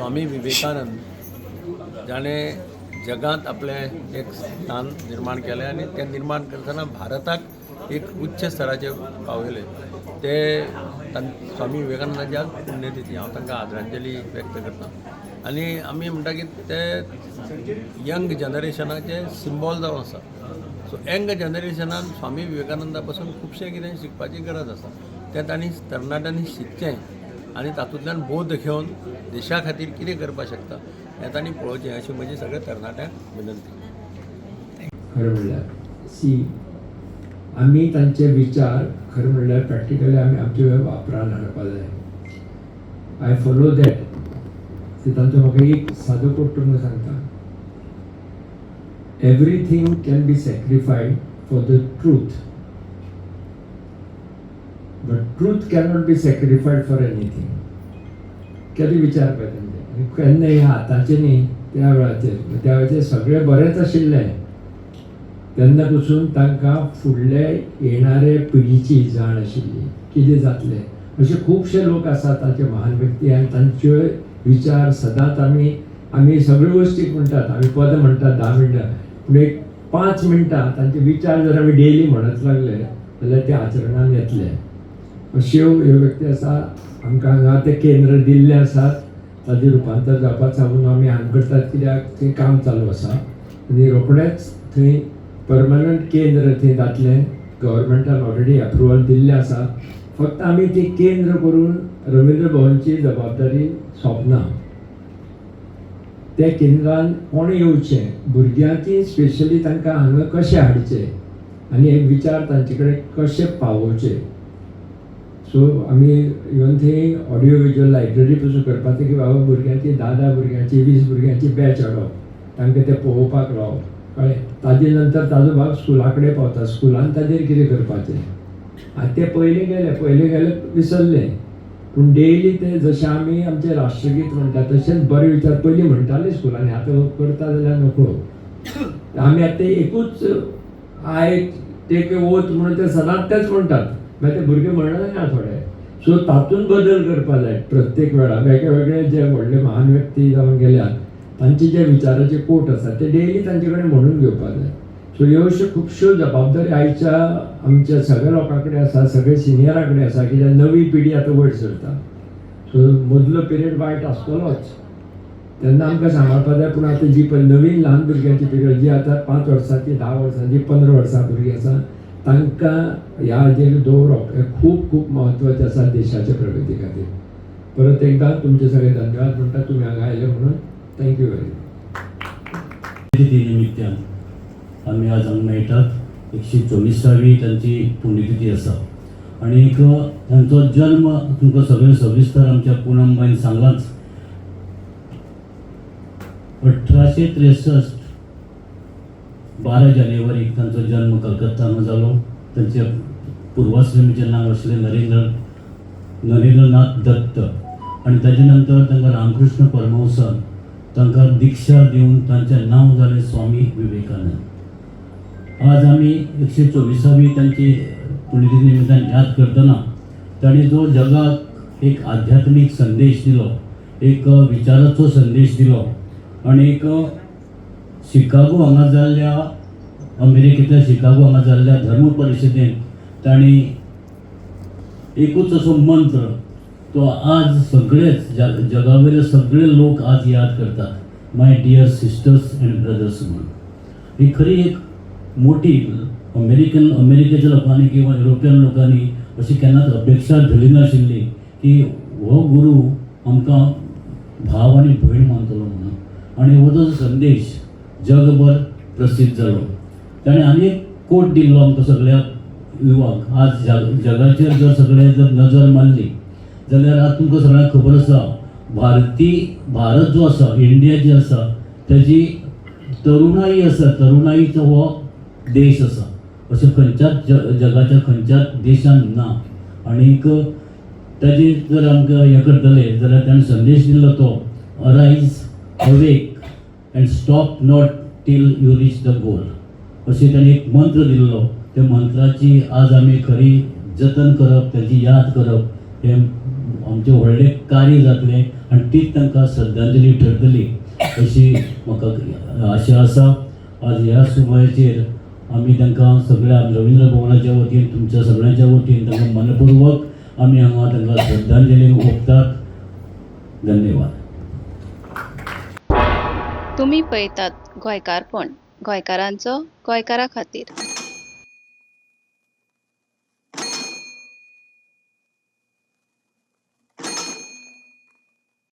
स्वामी विवेकानंद जाणें जगांत आपलें एक स्थान निर्माण केलें आनी तें निर्माण करतना भारताक एक उच्च स्तराचेर पावयलें ते स्वामी विवेकानंदाची आज पुण्यतिथी. हांव तांकां आदरांजली व्यक्त करता आनी आमी म्हणटा की ते यंग जनरेशनाचे सिंबॉल जावन आसा. सो यंग जनरेशनान स्वामी विवेकानंदा पासून खुबशें कितें शिकपाची गरज आसा. तें तांणी तरणाट्यांनी शिकचें आनी तातूंतल्यान बोध घेवन देशा खातीर कितें करपाक शकता हें तांणी पळोवचें अशी म्हजी सगळ्या तरणाट्यांक विनंती. खरें म्हणल्यार सी, आमी तांचे विचार खरें म्हणल्यार प्रॅक्टिकली आमी आमचे वापरान हाडपा जाय. I follow that. तांचो म्हाका एक सादो कोट तुमकां सांगता: "Everything can be sacrificed for the truth, but truth cannot be sacrified for anything." केदे विचार पळय तांचे. आनी केन्ना हे आतांचे न्ही, त्या वेळाचेर, त्या वेळाचेर सगळें बरेंच आशिल्लें. तेन्ना पसून तांकां फुडले येणारे पिढीची जाण आशिल्ली, कितें जातलें. अशे खुबशे लोक आसात ताचे महान व्यक्ती आनी तांचे विचार सदांच आमी आमी सगळ्यो गोश्टी म्हणटात, आमी पदां म्हणटात 10 मिनटां, पूण एक 5 मिनटां तांचे विचार जर आमी डेली म्हणत लागले जाल्यार ते आचरणान येतले. अश्यो ह्यो व्यक्ती आसा. आमकां हांगा ते केंद्र दिल्लें आसात, ताजें रुपांतर जावपाक सांगून आमी हांगा करतात, कित्याक थंय काम चालू आसा आनी रोखडेंच थंय परमनंट केंद्र थंय जातलें. गव्हर्मेंटान ऑलरेडी अप्रुवल दिल्लें आसा. फक्त आमी ती केंद्र करून रवींद्र भवनची जबाबदारी सोंपना. त्या केंद्रान कोण येवचें, भुरग्यांची स्पेशली तांकां हांगा कशें हाडचें आनी हे विचार तांचे कडेन कशे पावोवचे. सो आमी इवन थंय ऑडियो विज्युअल लायब्ररी पसून करपाचें की बाबा भुरग्यांची 10 10 भुरग्यांची, 20 भुरग्यांची बॅच हाडप, तांकां तें पळोवपाक लावप, कळ्ळें? ताजे नंतर ताजो भाग स्कुला कडेन पावता, स्कुलान ताजेर कितें करपाचें. आनी ते पयलीं गेले, पयलीं गेले, विसरले, पूण डेली ते जशें आमी आमचें राष्ट्रगीत म्हणटा तशेंच बरे विचार पयलीं म्हणटाले स्कुलांनी, आतां करता जाल्यार नकळो. आमी आतां ते एकूच "I take a oath" म्हणून ते सदांच तेच म्हणटात, मागीर ते भुरगे म्हणना थोडे. सो तातूंत बदल करपा जाय. प्रत्येक वेळा वेगळे वेगळे जे व्हडले महान व्यक्ती जावन गेल्यात, तांचे जे विचाराचे कोट आसा ते डेली तांचे कडेन म्हणून घेवपा जाय. सो ह्यो अश्यो खुबश्यो जबाबदारी आयच्या आमच्या सगळ्या लोकां कडेन आसा, सगळे सिनियरा कडेन आसा, कित्याक नवी पिढी आतां वयर सरता. सो मदलो पिरियड वायट आसतलोच, तेन्ना आमकां सांबाळपा जाय. पूण आतां जी पळय नवीन ल्हान भुरग्यांची पिरियड, जी आतां 5 वर्सांची, 10 वर्सांची, 15 वर्सां भुरगीं आसा, तांकां ह्या हाजेर दवरप हें खूब खूब म्हत्वाचें आसा देशाच्या प्रगती खातीर. परत एकदां तुमचे सगळे धन्यवाद म्हणटा, तुमी हांगा आयले म्हणून. Thank you very much. तिथी निमित्तान आमी आज हांगा मेळटात. 124वी तांची पुण्यतिथी आसा आनी तांचो जल्म तुमकां सगळें सविस्तर आमच्या पुनमबाईन सांगलांच. 1863, 12 जानेवारीक तांचो जल्म कलकत्ता हांगा जालो. तांचे पुर्वाश्रमीचें नांव आशिल्लें नरेंद्रनाथ दत्त आनी ताजे नंतर तांकां रामकृष्ण परमहंसान तांकां दीक्षा दिवन तांचें नांव जालें स्वामी विवेकानंद. आज आमी 124वी तांची पुण्यतिथी निमित्तान याद करतना तांणी जो जगाक एक आध्यात्मीक संदेश दिलो, एक विचाराचो संदेश दिलो आनी एक शिकागो हांगा जाल्ल्या, अमेरिकेंतल्या शिकागो हांगा जाल्ल्या धर्म परिशदेंत तांणी एकूच असो मंत्र, तो आज सगळेच जगावयले सगळे लोक आज याद करतात, "My dear sisters and brothers" म्हणून. ही खरी एक मोठी अमेरिकेच्या लोकांनी किंवा युरोपियन लोकांनी अशी केन्नाच अपेक्षा धरली नाशिल्ली की हो गुरू आमकां भाव आनी भयण मानतलो म्हणून. आनी हो जो संदेश जगभर प्रसिद्ध जालो. ताणें आनी एक कोट दिल्लो आमकां सगळ्या युवांक. आज जगाचेर जर सगळे जर नजर मारली जाल्यार आज तुमकां सगळ्यांक खबर आसा, भारत जो आसा, इंडिया जी आसा, ताजी तरुणाई आसा, तरुणाईचो हो देश आसा अशें खंयच्याच जगाच्या खंयच्याच देशान ना. आनीक ताजेर जर आमकां हें करतले जाल्यार ताणें संदेश दिल्लो तो "Arise, awake and stop not till you reach the goal" अशें ताणें एक मंत्र दिल्लो. त्या मंत्राची आज आमी खरी जतन करप, ताची याद करप हें आमचें व्हडलें कार्य जातलें. आनी तीच तांकां श्रद्धांजली ठरतली अशी म्हाका आशा आसा. आज ह्या सुवाळ्याचेर आमी तांकां सगळ्या रवींद्र भवनाच्या वतीन, तुमच्या सगळ्यांच्या वतीन तांकां मनपूर्वक आमी हांगा तांकां श्रद्धांजली ओंपतात. धन्यवाद. तुमी पळयतात गोंयकारपण, गोंयकारांचो गोंयकारा खातीर.